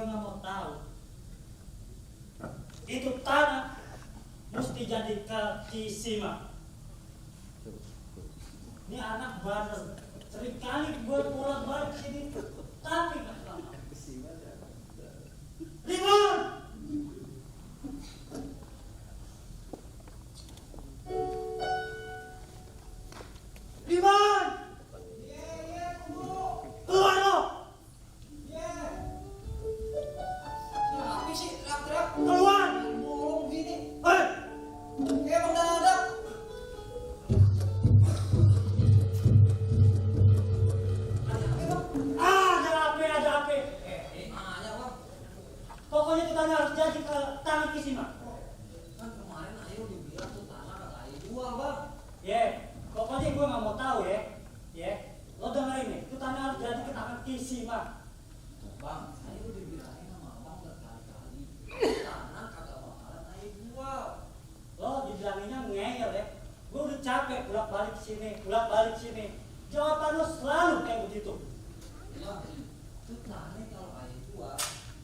nggak mau tahu. Itu tanah mesti jadi kaki Sima. Ini anak bandel. Sering kali gue pulang balik sini, tapi nggak lama. Rimon! Rimon! Iya, tunggu. Keluar lo! Iya. Siapa sih teriak-teriak? Keluar! Bolong gini. Hei! Emang gak ada. Ada apa? Nanya bang. Pokoknya kita harus jadi ke tangan Kisima. Kan kemarin Ayo udah bilang tuh tanah kagak Ayo jual bang. Pokoknya gue nggak mau tahu ya. Lo dengerin nih, itu tanah harus jadi ke tangan Kisima. Bang, Ayo udah bilangin sama abang berkali-kali. Tanah kagak bakalan Ayo jual. Lo dibilanginnya ngeyel ya. Gue udah capek bolak-balik sini. Jawaban lo selalu kayak begitu. Bang, itu tanah kalau Ayo jual,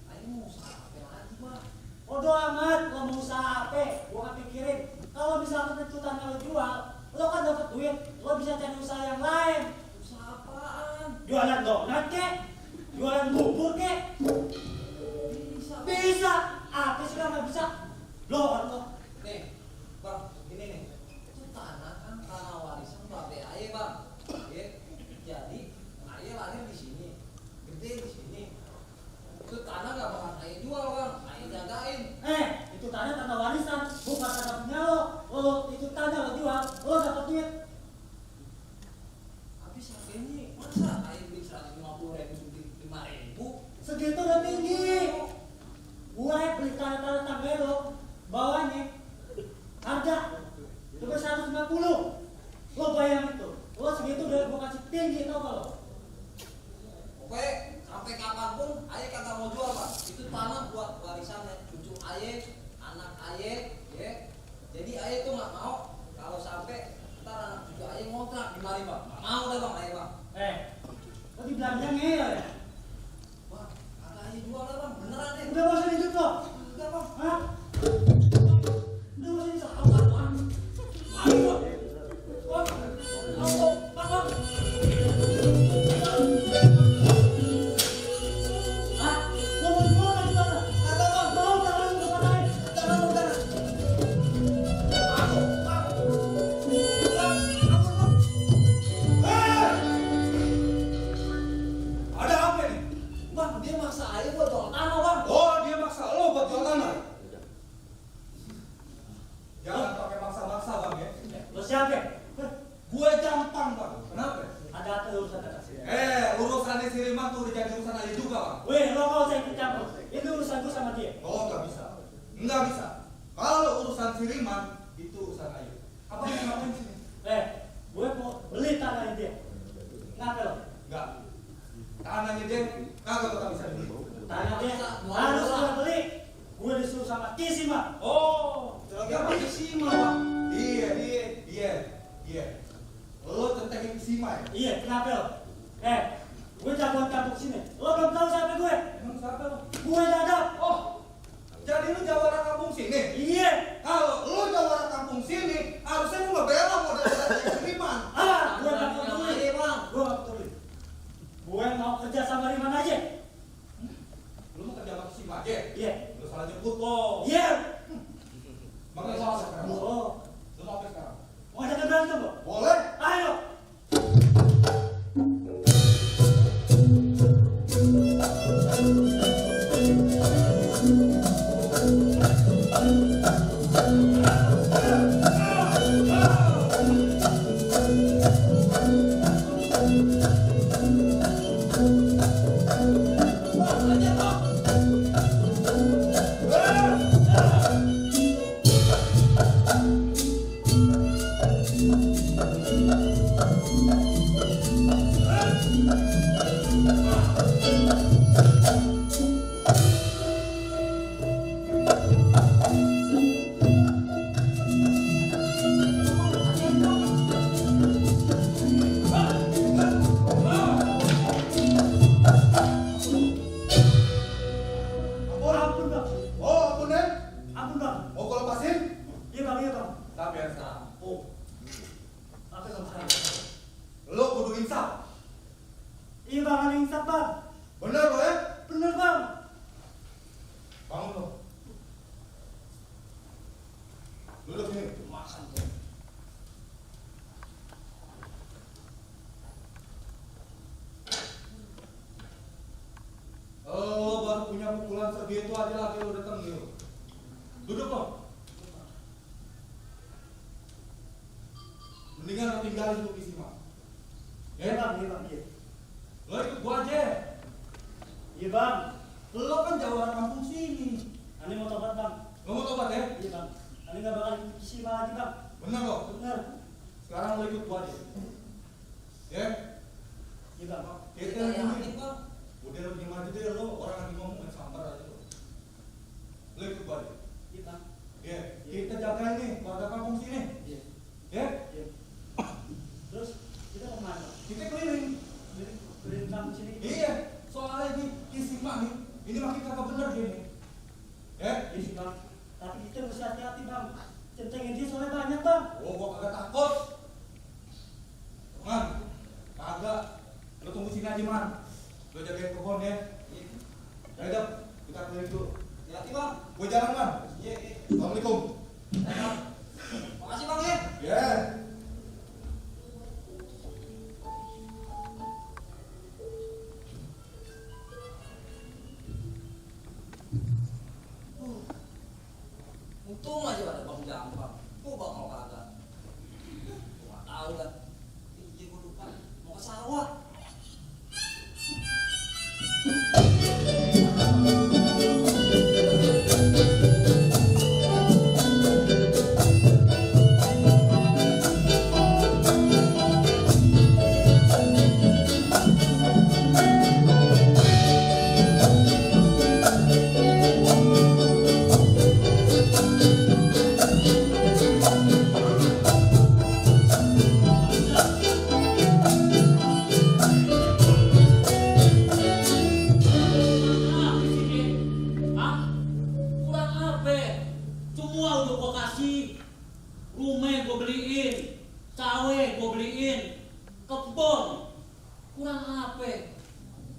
Ayo mau usaha apa lagi bang? Bodo amat lo mau usaha apa, gue gak pikirin. Kalau misalkan itu tanah lo jual, lo kan dapat duit, lo bisa cari usaha yang lain. Usaha apaan? Jualan donat kek, jualan bubur kek. Bisa, apa sih gak bisa? Lo. Nih, bang, ini nih. Itu tanah kan tanah warisan babe Aye bang. Ya, jadi Aye lahir di sini, gede di sini. Itu tanah gak bakal Aye jual bang, Aye jagain. Itu tanah warisan, bukan tanah punya lo. Lo itu tanah lo jual, lo dapat duit. Habis harganya masa Aye beli 150.000 jadi 5.000? Segitu udah tinggi. Gue beli tanah tangga lo, bawahnya harga cuma 150. Lo bayang itu, lo segitu udah gue kasih tinggi tau gak lo? Oke, sampai kapanpun Aye kagak mau jual bang. Itu tanah buat warisannya cucu Aye, anak Aye, ya. Jadi Aye tuh nggak mau kalau sampai ntar anak cucu Aye ngontrak di mari bang. Nggak mau deh bang Aye bang. Lo dibilangnya ngeyel ya? Bang, kagak Aye jual lah bang, beneran deh. Udah bosan hidup lo? Enggak bang. Hah? Udah bosan hidup? Ayo, bang. Dia maksa Aye buat jual tanah bang. Oh, dia maksa lo buat jual tanah. Jangan pakai maksa-maksa bang ya. Lo siapa? Gue gampang bang. Kenapa? Ada apa urusan atas sini? Urusannya si Riman tuh udah jadi urusan aja juga bang. Weh, lo gak usah ikut campur. Itu urusan gue sama dia. Oh, nggak bisa. Nggak bisa. Kalau urusan si Riman itu urusan Ayu. Apa yang ngapain sini? Gue mau beli tanahnya dia. Kenapa lo? Nggak. Tanahnya dia kagak bakal bisa beli. Tanah dia harus gue beli. Gue disuruh sama Kisima. Oh, dia pakai Sima bang. Iya. Lo tentangin Sima ya? Iya, kenapa lo? Gue jagoan kampung sini. Lo belum tahu siapa gue? Emang siapa lo? Gue Dadap. Oh, jadi lu jawara kampung sini? Iya. Kalau lu jawara kampung sini, harusnya lu ngebela modal dari Riman. Gue gak peduli. Gue gak peduli. Gue mau kerja sama Riman aja. Lu mau kerja sama Sima aja? Iya. Lu salah jemput lo. Iya. Makanya Tapi ya sekarang. Oh, Apa kamu salah? Lo kudu insaf. Iya bang, ada insaf bang. Bener lo ya? Bener bang. Bangun lo. Duduk sini. makan tuh. Lo baru punya pukulan segitu aja lagi lo datang gitu. Duduk lo. Mendingan lo tinggalin tuh isi mah. Iya bang, iya bang, iya. Lo ikut gua aja. Iya bang. Lo kan jauh kampung sini. Ani mau tobat bang. Lo mau tobat ya? Iya bang. Ani nggak bakal ikut isi lagi bang. Bener lo. Bener. Sekarang lo ikut gua aja. Ya? Iya bang. Kita yakin bang. udah lo diem aja deh lo. Orang lagi ngomong main sambar aja lo. Lo ikut gua aja. Iya bang. Ya, kita jagain nih warga kampung sini. Iya. Ya? Iya. Terus kita kemana bang? Kita keliling. Beli kampung sini. Iya, soalnya ini isi mah nih. Ini makin kagak bener dia nih. Ya? Iya sih bang. Tapi kita mesti hati-hati bang. Centengin dia soalnya banyak bang. Oh, gua kagak takut. Man, kagak. Lo tunggu sini aja, Man. Lo jagain pohon ya. Iya. Ayo, kita keliling dulu. Hati bang. Gue jalan, Man. Iya, iya. Assalamualaikum. Makasih bang ya. Ya. Untung aja ada bang Jampang. Gua bakal kagak. Gua nggak tahu dah. Iya gua lupa. Mau ke sawah. Ah, di sini. Hah? Kurang apa? Semua udah gua kasih. Rumah gua beliin, cawe gua beliin, kebun. Kurang apa?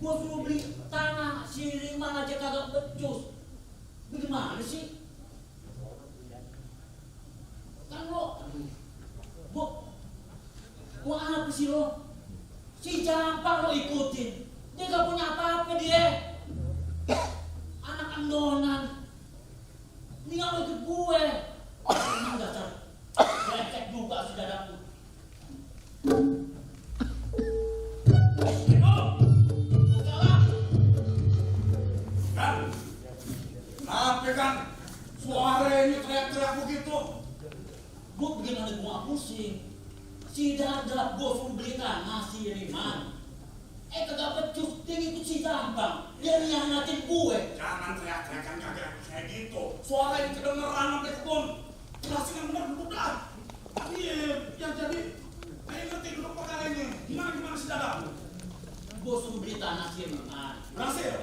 Gua suruh beli tanah siriman aja kagak becus. Bagaimana sih? Kan lo, gua apa sih lo? Si Jampang lo ikutin. Dia gak punya apa-apa dia. Anak andonan. Ini gak mau ikut gue. Emang dasar lecek juga si dadaku. Kan? Kenapa kan? Suara ini teriak-teriak begitu. Gue bikin ada gue pusing. Si Dadap gue suruh beli tanah si Riman. Kagak becus, dia ngikut si Jampang. Dia nyianatin gue. Jangan teriak-teriakan kagak kayak gitu. Suara ini kedengeran sampai kebun. Jelasin yang benar duduk dah. Iya, yang jadi. Ayo ngerti duduk perkara ini. Gimana si Dadap? Gue suruh beli tanah si Riman. Berhasil?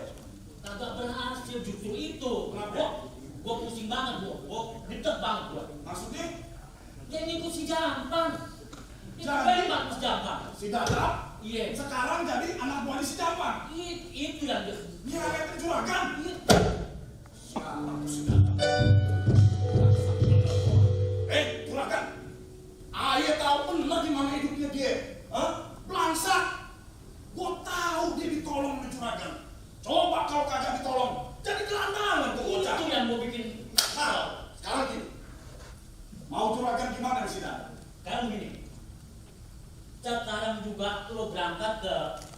Kagak berhasil justru itu. Kenapa? Gue pusing banget gue gedeg banget gue. Maksudnya? Dia ngikut si Jampang. Itu Jadi? bebas si Jampang. Si Dadap Iya. sekarang jadi anak buah di si Jampang. Itu yang dia. Dia ada juragan. Iya. Siapa tuh si Dadap? Juragan. Ayah tahu benar gimana hidupnya dia. Hah? Belangsak. Gua tahu dia ditolong sama juragan. Coba kalau kagak ditolong, jadi gelandangan tuh bocah. Itu yang gue bikin. Nah, sekarang gini. Mau juragan gimana di sini? Sekarang begini. Sekarang juga lo berangkat ke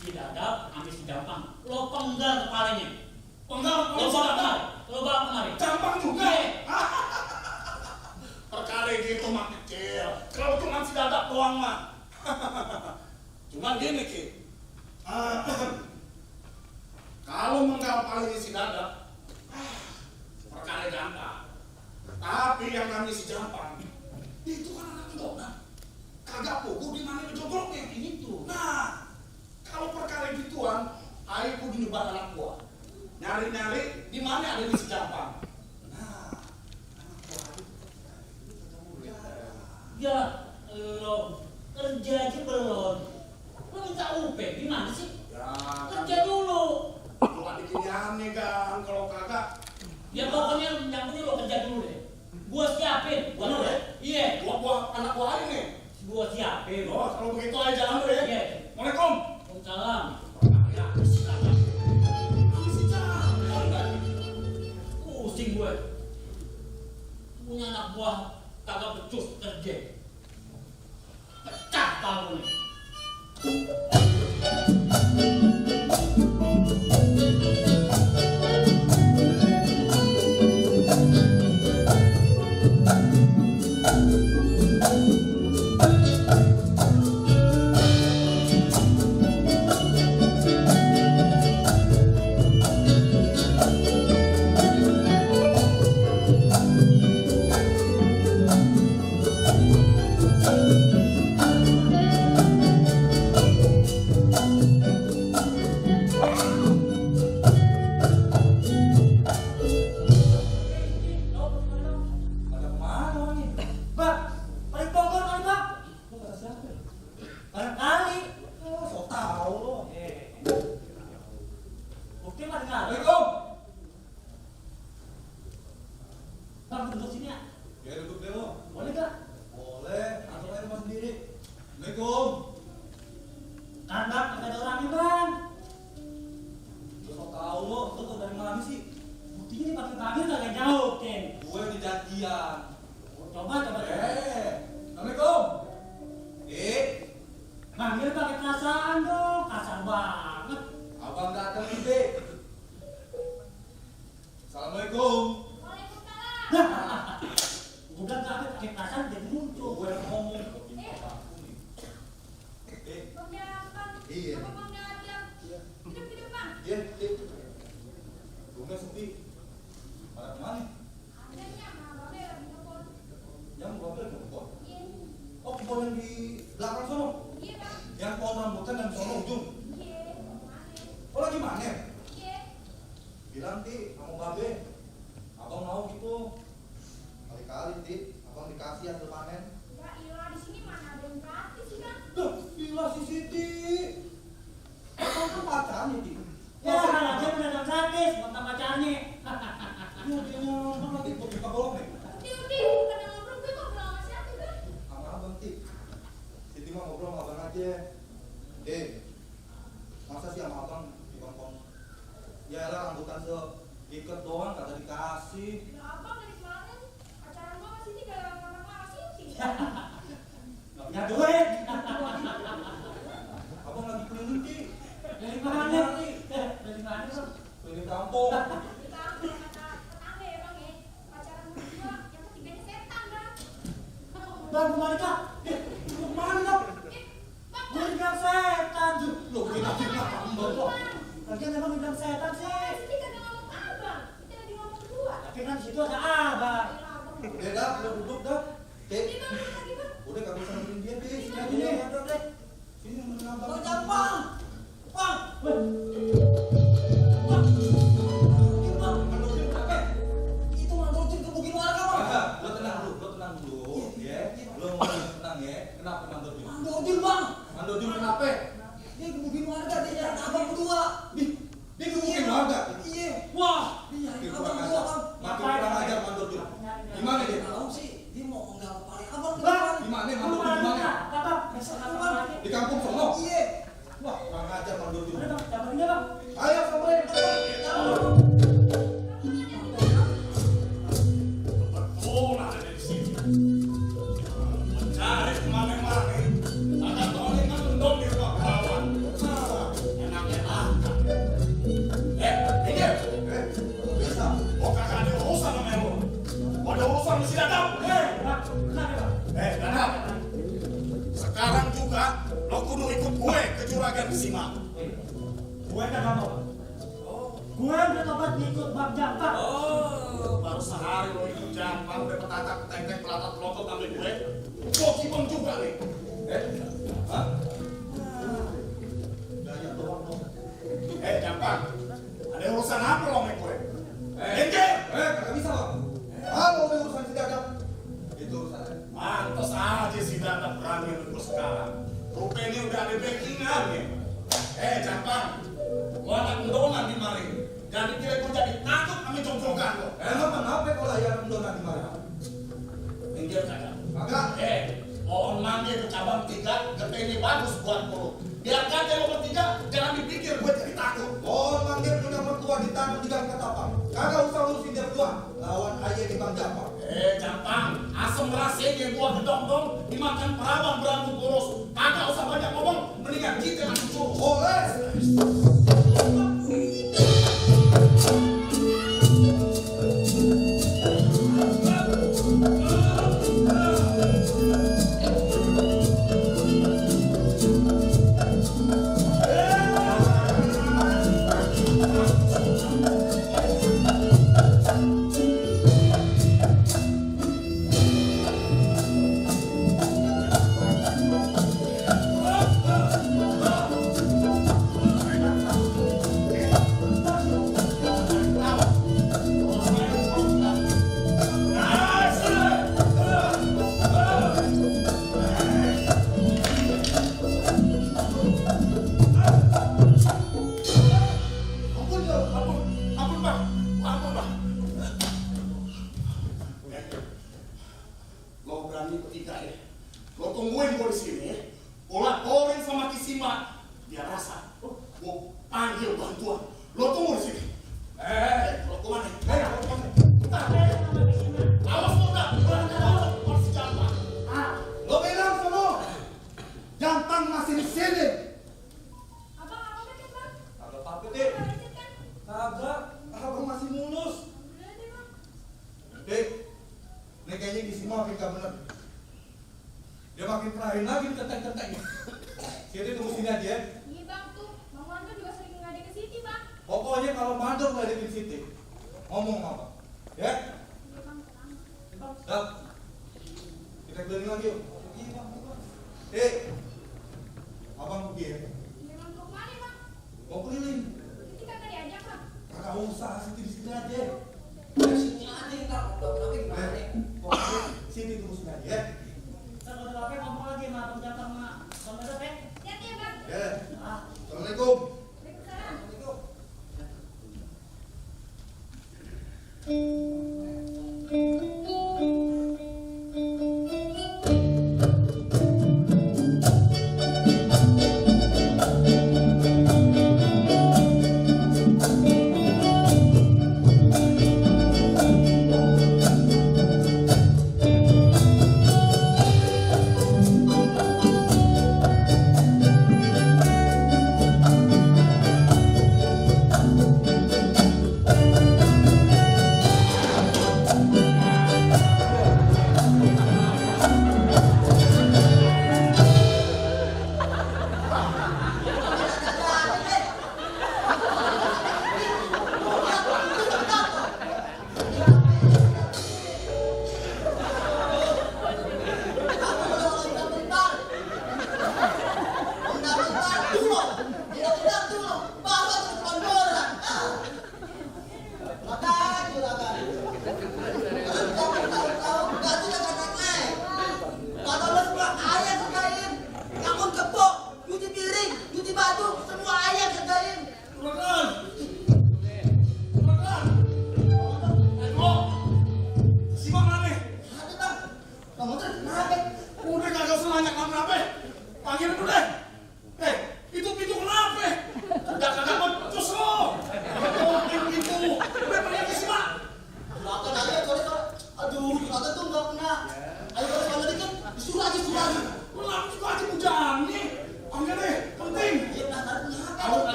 si Dadap ambil si Jampang. Lo penggal kepalanya. Penggal Lo kalau si bawa Dadap. kemari. Lo bawa kemari. Jampang juga. Iya. Perkara gitu mah kecil. Kalau cuma si Dadap doang mah. Cuman gini Ki. Kalau menggal palingnya si Dadap, perkara gampang. Tapi yang namanya si Jampang, itu kan anak andonan. Kagak pukul di mana ngejogroknya. Itu. Nah, kalau perkara gituan, ayo kudu nyebar anak gua. Nyari-nyari di mana ada di si Jampang. Nah, anak gua ayo Ya, lo kerja aja belum. Lo minta UP, gimana sih? Ya, Kerja dulu. lu kan bikin aneh kan kalau kagak. Ya pokoknya yang penting lo kerja dulu deh. Gua siapin, gua Bener ya? Iya, Buat anak buah ini nih. gua siapin. Oh, kalau begitu aja jalan dulu ya. Iya. Assalamualaikum. Salam. Ya, silakan. Masih jalan kan? Pusing gue. Punya anak buah kagak becus kerja. Pecah kalau nih. Pada kemana nih? Bang, paling Bogor kali bang. Lu kata siapa? Barangkali. Oh, sok tahu lo. Bukti mah dengar. Assalamualaikum. Bang, duduk sini ya. Ya duduk deh lo. Boleh gak? Boleh. Atau aja rumah sendiri. Assalamualaikum. Kan bang, kagak ada orangnya bang. Lu sok tahu lo. Lu tau dari mana sih? Buktinya nih pagi-pagi kagak jauh, Ken. Gue di janjian. Coba. Assalamualaikum. Manggil pakai perasaan dong, kasar banget. Abang datang ide. Assalamualaikum. Udah gak ada pakai perasaan jadi muncul. Gue yang ngomong. Iya. Iya. Gue sepi. Pada kemana? Yang mobil kebun. Oh, kebun yang di belakang sono. Yang pohon rambutan dan sono ujung. Oh, lagi mana? Bilang Ti, kamu babe. Abang mau gitu. Kali-kali Ti, abang dikasih hasil panen. Tuh, gila si Siti. Abang tuh pacarnya Ti. Ya, dia mendadak gratis, kontak pacarnya. Dia abang lagi buka bolong nih. Sama abang Ti. Siti mah ngobrol sama abang aja. Masa sih sama abang di kongkong? Ya elah rambutan seikat doang kata dikasih. Gak punya duit. Abang lagi keliling Ti. Dari mana? Dari mana bang? Keliling kampung. Bang, kemana kak? Kemana? Gue bilang setan. Loh, kita ngambek kok. Lagian emang bilang setan sih. Tapi kan di situ ada abang. Udah dah, udah duduk dah. Udah gak bisa nemenin dia Ti. Sini aja nih. Sini nemenin abang. Bang. Itu mandorjin kebukin warga bang. Lo tenang dulu, ya. Lo ngomong tenang ya. Kenapa mandorjin? Mandorjin kenapa? Dia kebukin warga, dia nyari abang berdua. Dia kebukin warga? Iya. Wah, Dia kurang ajar. Makin kurang ajar mandorjin. Gimana dia? Tahu sih, dia mau enggak kepala abang ke Bang, depan. Gimana lu mandorjin mana gimana? kak? Apa? Besok abang lagi. Di kampung sono? Iya. Wah, kurang ajar mandorjin. Udah bang, jabarin dia bang. Ayo samperin. Betul ada di sini. Mencari kemana-mana. Ada tolong kan mendom di rumah kawan. Enak-enak. Ini. Biasa. Oh kagak ada urusan sama lu. Ada urusan mesti datang. Bang, kenapa bang? Dadap. Sekarang juga lo kudu ikut gue ke Juragan Simak. Gue kagak mau bang. Gue udah tobat ngikut bang Jampar. Oh, baru sehari lo ikut Jampang udah petacak petengkek pelatat pelotot sampai gue. Gue kibang juga nih. Hah? Gaya doang dong. Jampang, ada urusan apa lo sama gue? Ente! Kagak bisa bang. Halo, urusan si Dadap. Itu urusannya. Pantes aja lagi untuk sekarang. Rupanya udah ada backingan ya. Jampang, gua anak mendonan di mari. Jadi kira gua jadi takut sama congcokan lo. Emang kenapa kalau ayah mendonan di mana? Minggir kagak. Kagak. Pohon mangga itu cabang 3, getenya bagus buat mulut. Biar kagak lo bertiga, jangan dipikir gue jadi takut. Pohon manggil punya mertua ditanam di gang ketapang. Kagak usah urusin dia berdua. Lawan ayah di Bang Jampang. Jampang, asam rasanya gua gedong-dong dimakan perawan berambut lurus. Kagak usah banyak ngomong, mendingan kita langsung suruh. Boleh.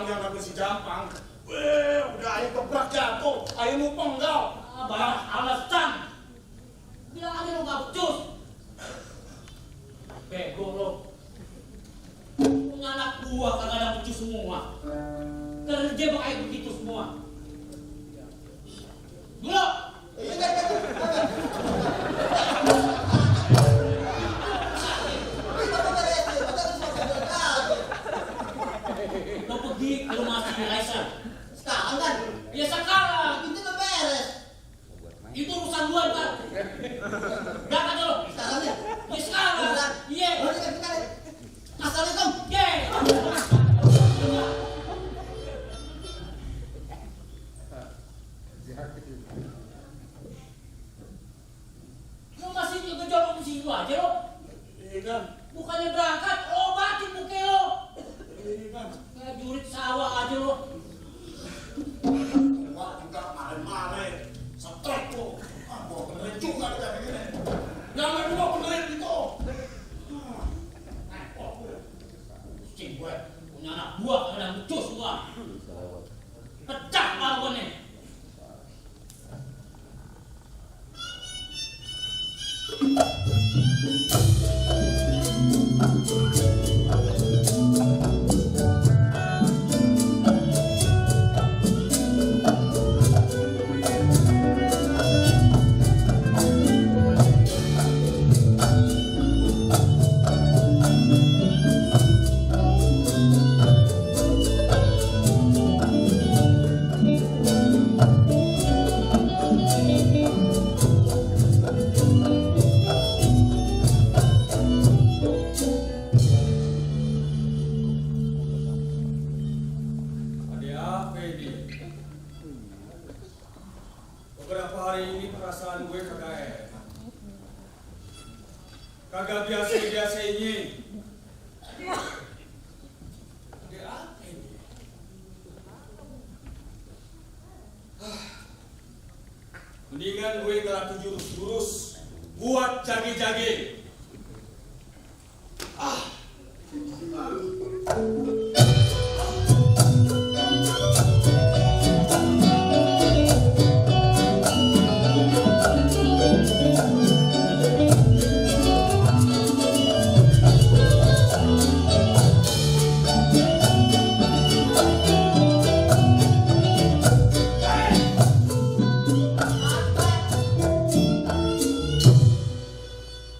yang namanya si Jampang. Udah ayo kebrak jatuh, ayo lu penggal. Banyak alasan. Bilang aja lo gak becus. Bego lo. Punya anak buah kagak ada becus semua. Kerja pakai begitu semua. Dulu. Lo pergi ke rumah si Raisa. Sekarang kan? Ya sekarang. Itu udah beres. Itu urusan gua ntar. Berangkat lo. Sekarang ya? Ya sekarang. Iya. Oh, ini kan kita nih. Assalamualaikum. Ye. Lo masih ngejar di situ aja lo. Iya kan? Bukannya berangkat, obatin muka lo. Iya kan? Kayak jurit sawah aja lo. Wah juga mare-mare, setrek lo. Gua benerin juga kita begini. Jangan gua benerin gitu. Kok gue? Cing gue, punya anak buah kagak ada becus gua. Pecah balkonnya. Ada apa ini? Beberapa hari ini perasaan gue kagak enak. Kagak biasa-biasa ini. Ada apa ini? Mendingan gue ngelatih jurus-jurus buat jagi-jagi.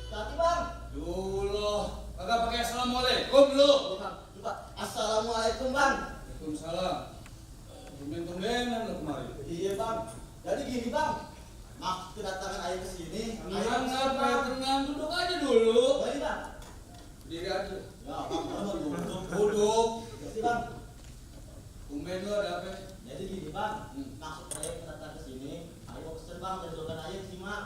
Hati bang. Dulu, kagak pakai assalamualaikum lu. Coba. Assalamualaikum bang. Waalaikumsalam. Tumben-tumbenan lu kemarin. Iya bang. Jadi gini bang. Maksud kedatangan ayah ke sini. Tenang apa? Tenang, duduk aja dulu. Boleh bang. Diri aja. Ya bang, kalau duduk. Duduk. Jadi bang. Tumben lu ada apa? Jadi gini bang. Maksud ayah kedatangan ke sini. Ayah mau pesen bang. Dan doakan ayah simak.